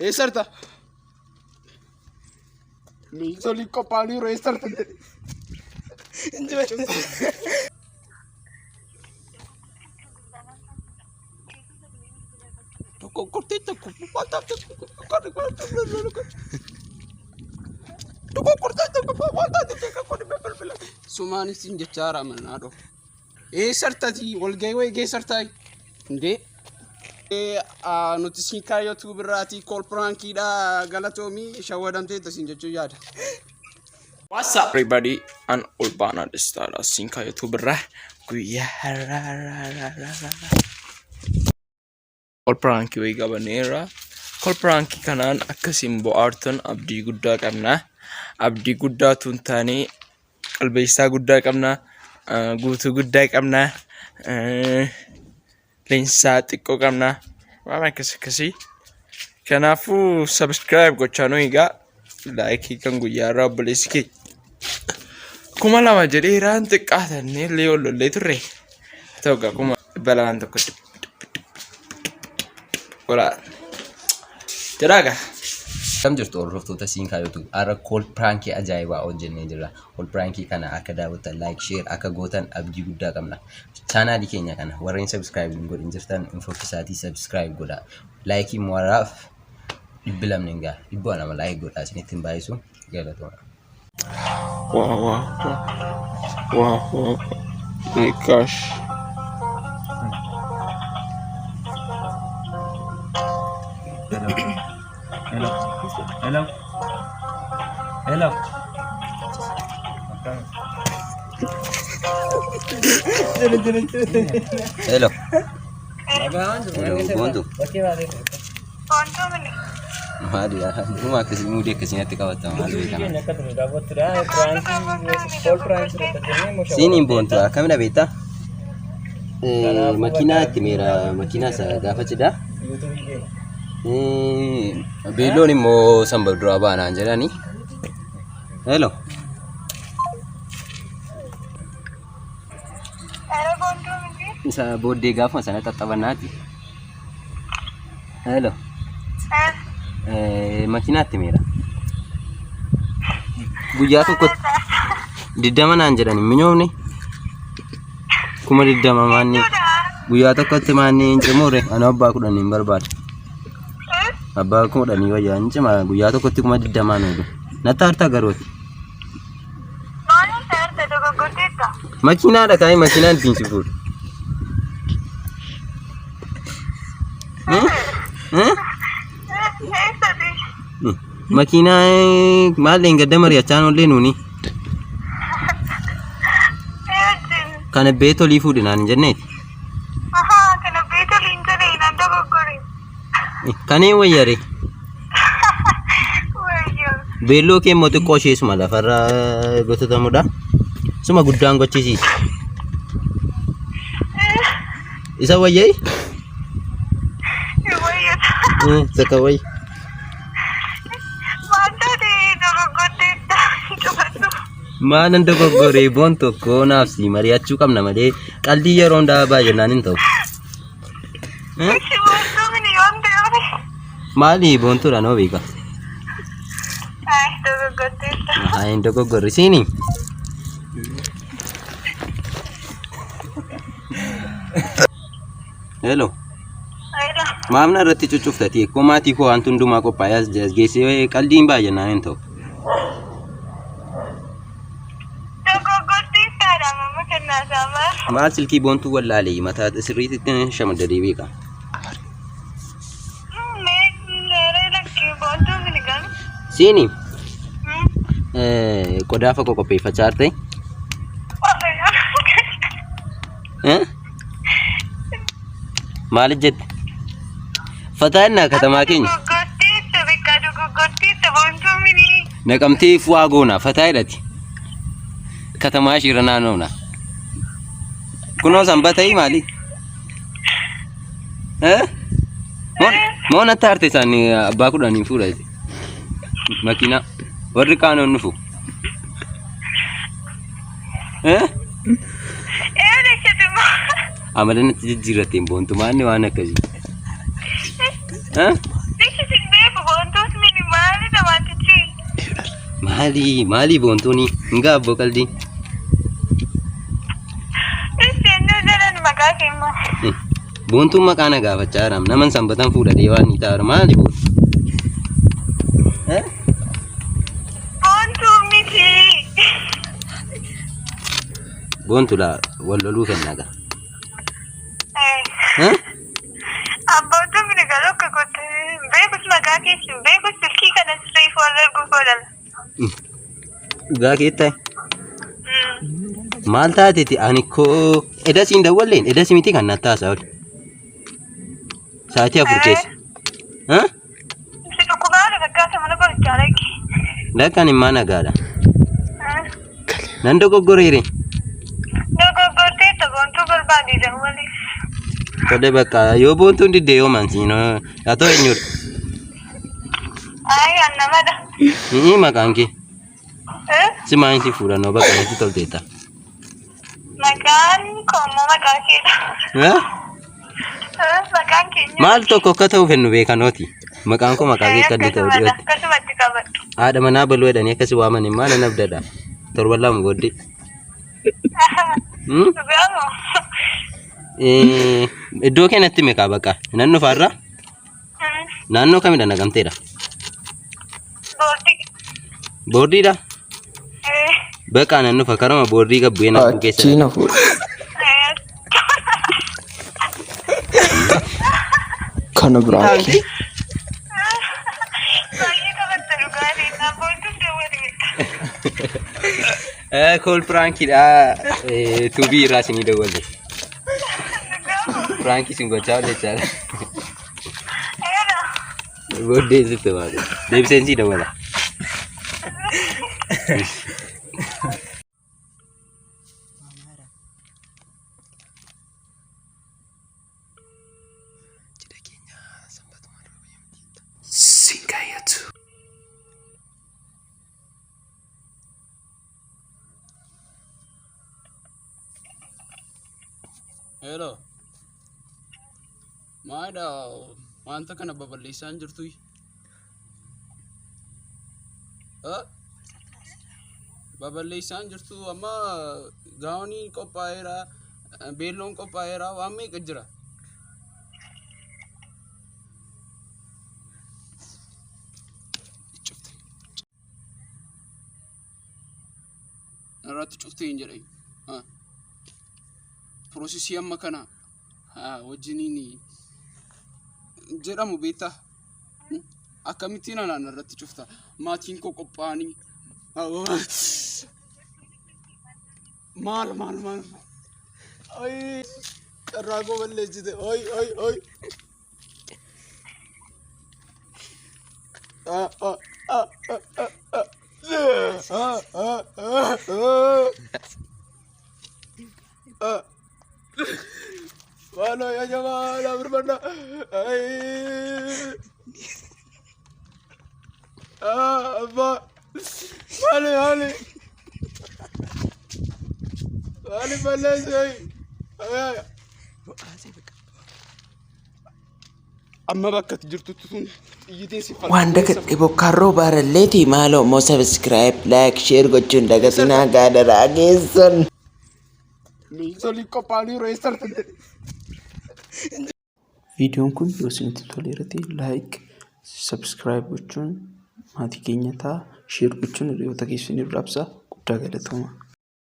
Eessarta? Miinsoliin qophaa'aniiru eessarta jedhe. Tokko kortee tokko tokko kortee tokko Sumaan isin jechaa raamannaa dhufu. Eessartati walgahii wayii geessartaa? Indee. Nuti siin kaayyoo tuubirraatii kool piraankiidha galatoomii shawwadamteetta siin jechuu yaada. What's up everybody? An Olbaanaa Destaadha. Siin kaayyoo tuubirraa guyyaa har'aa kool piraankii wayii qabanneerra. Kool piraankii kanaan akkasiin bohaartan abdii guddaa qabna. Abdii guddaa tun taanee qalbeessaa guddaa qabna. Guutuu guddaa qabna. Leensaa xiqqoo qabna. Waan akkas akkasii. Kanaafuu subscribe gochaa nu egaa. Laayikii kan guyyaa irraa obboleessi kee 2000 jedhee irraan xiqqaatannee illee ol lollee turre. Ta'u egaa 200,000 tokko godhaa. Jedhaa egaa. Akkam jirtu hordoftoota Siinkaa YouTube. Har'a kool piraankii ajaa'ibaa hojjennee jirra. Kool piraankii kana akka daawwattan like share akka gootan abdii guddaa qabna. Chaanaalii keenya kana warreen subscribe hin godhin jirtan hin fokkisaatii subscribe godhaa. Laayikii mo'araaf 200 hin ga'a. 200 like godhaa isinitti hin baay'isu. Galatooma. Wow, wow, wow. Wow, wow. My gosh. Hello. Hello. Hello. Hello. Hello, Boontu. Maali yaa? Dhuma akkasii muudii akkasii natti qabatta maal beekama. Siin hin boontu akkamidha beektaa? Makiinaa itti meera makiinaa isa gaafa cidhaa. Beelloon immoo sanba duraa baanaan jedhani. Hello. Isa booddee gaafuma sana xaxxabannaati. Hello. Makiinaatti meera. Guyyaa tokkotti 20 naan jedhan hin minyoofne. 20,000 maanni guyyaa tokkotti maanni hin cimuure ana abbaa 10 hin barbaadu. Abbaa 10 wayyaa hin cima guyyaa tokkotti 20,000 oolu. Natti aartaa garooti. Maaliif aarta dogoggorteetta? Makiinaadha kaa'ee makiinaan ittiin si fuudhu. Eessati? Makiinaa maal dheengadda mari'achaa oollee nuuni. Eejjin. Kana beetolii fuudhi naan hin jenneeti. Ahaa, kana beetoliin jedhee nan dogoggore. Kaneen wayyare. Wayyoo. Beelloo kee immoo xiqqoo ishee suma lafarra gototamudha. Suma guddaan gochisiisi. Isa wayyai? Wayyata. Isa kan wayya. Maal taate dogoggorteetta cufadhu. Maalan dogoggoree boon tokko naaf si mari'achuu qabna malee qaldii yeroo hundaa baay'inaan hin ta'u. Ishi boontuu mini yoom ta'e? Maali boontuudha noo beeka. Ay, dogoggorteetta. Haa hin dogoggorri siini. Hello. Ayla. Maamna irratti cuccuftati ekkoo maatii koo wanti hundumaa qophaa'ee as as geessee qaldiin baay'inaan hin ta'u. Dogoggorteettaadha mamma kennaa isaa maal? Maal silkii boontuu wallaalee mataa sirriitti shamaddadee beeka. Mee meeree lakkii boontuu mini galu. Siini qodaa fa qoqopheeffachaa jirte. Maaliif jette? Fataa innaa katamaa keenya. Dogoggorteetta beekaa dogoggorteetta boontuu mini. Naqamtee fu'aa goona fataa jedhati. Katamaa ishiirra naannoofna. Kunoo sanbata maali? Moo natti aarte isaan abbaa 10 fuudha jette. Makiinaa warri kaan hin dhufu. Ee jechuuti immoo. Amala natti jijjiirratteen boontu maanni waan akkasii. Jechi sin beeku. Maali maali boontuuni hin gaabboo qaldiin. Ishi eenyu jedhan maqaa kee immoo. Boontuun maqaa na gaafachaa jira. Naman sanbatan fuudhadhee waan ni ta'a maali boontu? Eh? Boontuu miti. Boontu laa wal loluu fenna gaa. Eh? Abbootuu miti garuu akka goote beekus maqaa keessa beekus silkii kana sirriif wal arguuf oolan. Dhugaa keetta. Maal taateeti ani koo edasi hin dawwalleen edasi miti kan natti haasa'u. Sa'aatii 4 keessa. Ha? Si dhukkubaa fakkaata mana qorichaa dhaqi. Lakkan immaa nagaadha. Nan dogoggoreere. Dogoggorteetta boontuu barbaadii dawwaliif. Tole bakka yoo boontuun didde yoo mansiinoo atoo eenyudha? Ayi an namadha. Ni maqaan kee. Eh? Si maal si fuudhannoo bakka natti tolteetta. Maqaan koo immoo maqaa keedha. Eh? Eh, Maqaan keenya. Maal tokko akka ta'u fennu beekanooti. Maqaan koo maqaa kee akka inni ta'u Akkasumadha. dhiyootti. Akkasumatti qabadhu. Haadha manaa baluu jedhanii akkasi waaman immoo nan abdadha. Torban 2 booddee. Hmm? Dhugaa moo? Eh, Iddoo kee natti meeqa bakka? Nan dhufaarra? Naannoo kamidha naqamteedha? Boordii. Boordiidha? Eh, Bakka nan dhufa karama boordii gabbu'ee naquu keessa. Achii na fuudhe. eh. Kana biraanki. Baay'ee qabatta dhugaa deemnaa boontuun dawwatee. Kool piraankiidha. Tuubii irraa isinii dawwalle. Piraankii isin gochaa oolle jechaadha. Booddee sitti baate. Deebiseen sii dawwala. Singaayatu. Hello. Maalidha wanta kana babal'isaa hin jirtu? Babal'isaa hin jirtu amma gaawoniin qophaa'eera, beelloon qophaa'eera waan meeqa jira? Cufte. Irratti cuftee hin jedhayu. Piroosesii amma kana wajjiniin jedhamu beektaa? Akkamittiin anaan irratti cufta? Maatiin koo qophaa'anii. Maal maal maal? Ayi carraa koo balleessite. Oyi oyi oyi. Ah, ah, ah, ah, ah, ah. Ah, ah, ah, ah. Ah. Maaloo yaa jamaa naa birmadha. Ayii. Ah, abbaa. Maali maali. Maali balleessi ayi. Ayii. Amma bakka ati jirtutti tun xiyyitiin si Waan dagadhe bokkaan roobaa ralleeti maaloo immoo subscribe like share gochuun dagatinaa gaadaraa geessan. Miiltolii qophaa'anii reessarta jedhe. Viidiyoon kun yoo isinitti toleera ta'e like, subscribe gochuun maatii keenya ta'a. Share gochuun hiriyoota keessaniif raabsaa. Guddaa galatoomaa.